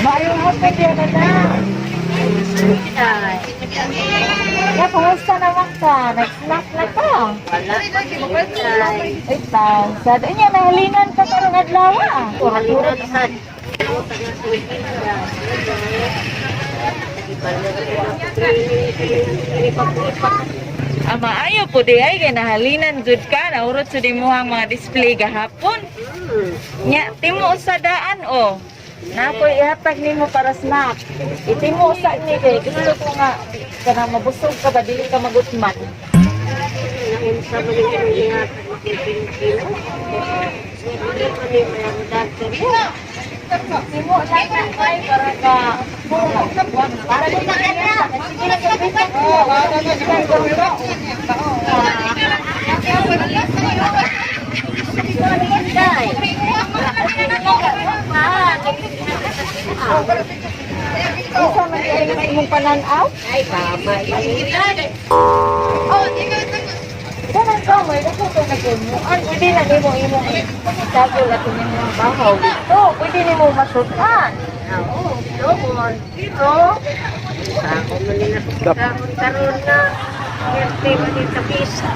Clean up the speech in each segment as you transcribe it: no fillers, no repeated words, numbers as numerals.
Maayong hapon diha na na. Ay, Ya, kumusta naman ka? Nag-snack na ka? wala. Ay, Ay, tansad. Ay, niya, nahalinan ka karong adlaw ah. halinan sad. Ama, ayo po di ay, kay nahalinan jud ka. Naurot sa dimuhang mga display gahapon. Nya, timo sa daan oh. Nakoy ihatag nimo para snack. Itimo sa ni kay gusto ko nga kana mabusog ka ba dili ka magutman. Naunsa man yung ihatag ng Pilipino. Hindi pa ni mayroon Timo lang na kay para ka para di ka na. Sige na sa bitak mo. Isa man di ay imong pananaw? Ay, tama. Kanang kamay, dako ka nagulmuan. Pwede na nimo imong tagol at imong bahaw dito. Pwede nimo masutan. Oo, doon. Pero, sa ako man nila karon karon na. Swerte man yung kapisa.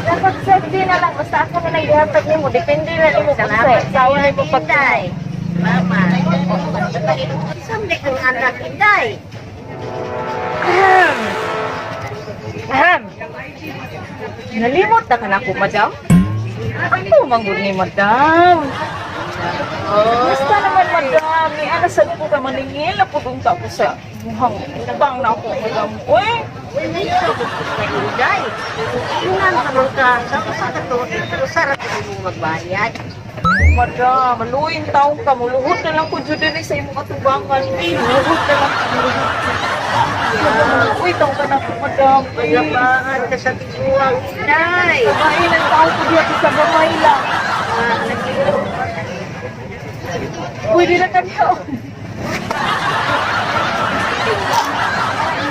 Dapat safety na lang. Basta ako na naghihatag nimo. Depende na nimo kung Salamat sa sawa nimo pag Inday. Mama. Saan ang anak, Inday? Ahem. Ahem. Nalimot na ka na ako, madam. Ako manggod ni madam. Oh. Basta naman, madam. Ni ana sad ko ka maningil. Apod unta ko sa muhang utang na ako, madam. Uy, Inday. Ingan ka man ka. Sa usa ka tuig, usa ra ka mo magbayad. Madam, maluin taong ka. Muluhod na lang ko dyan din sa imong katubangan. Eh, muluhod na lang ko. Muluhod. Uy, taong ka na ko, madam. Ay, Labangan ka sa tiguang, Inday. Kain ang tao ko diya sa gamay lang. Ah, Pwede na kanya.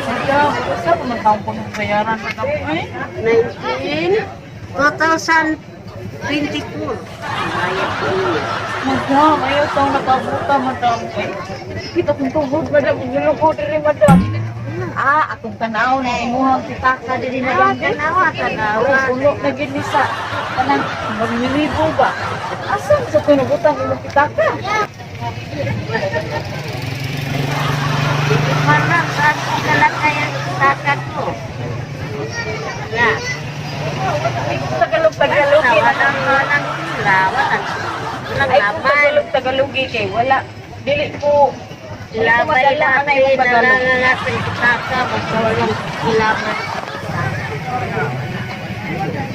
Madam, sa man taong ko nung bayaran, madam? Ay, 19, 2024. Bayad ko niya. Madam, ayaw taong nakabuta, madam. Ay, kita kong tuhod, madam. Gulog diri, madam. Ah, akong tanaw na imuhang pitaka diri, Ah, madam. tanawa, tanawa. Ulo na gid ni sa kanang maglilibo ba? Asan sa kinubutang imong pitaka? Parang saan ko nalagay ang pitaka ko? Yeah. Ay, kung Tagalog Tagalog Basta, walang walang tila, walang walang Ay, kung laban. Tagalog Tagalog kay wala dili ko Ilabay madala na natin, imong Tagalog. dala natin pitaka, basta walang ilaban.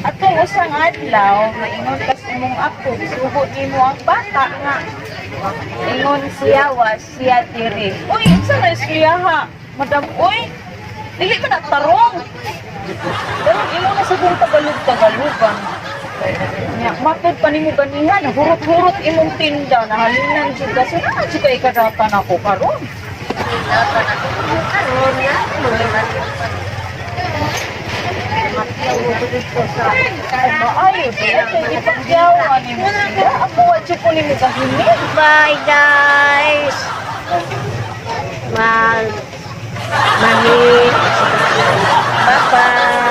At kung usang adlaw, maingon kas imong apo, gisugot nimo ang bata nga. Ingon siya wa siya diri. Uy, unsa na siya ha? Madam, uy. Dili man na tarong. Pero imo na sa kong Tagalog Tagalogan. Nya, matod pa nimo ganihan, hurot-hurot imong tinda, nahalinan jud ka. So, naa jud kay kadatan ako karon. Ilaban ako. Karon na, mga Matiyaw ko dito sa Ay, maayo, di ay ipagyawa nimo siya. Ako wa jud ko nimo kahimin. Bye guys. Mag Mami. Bye bye.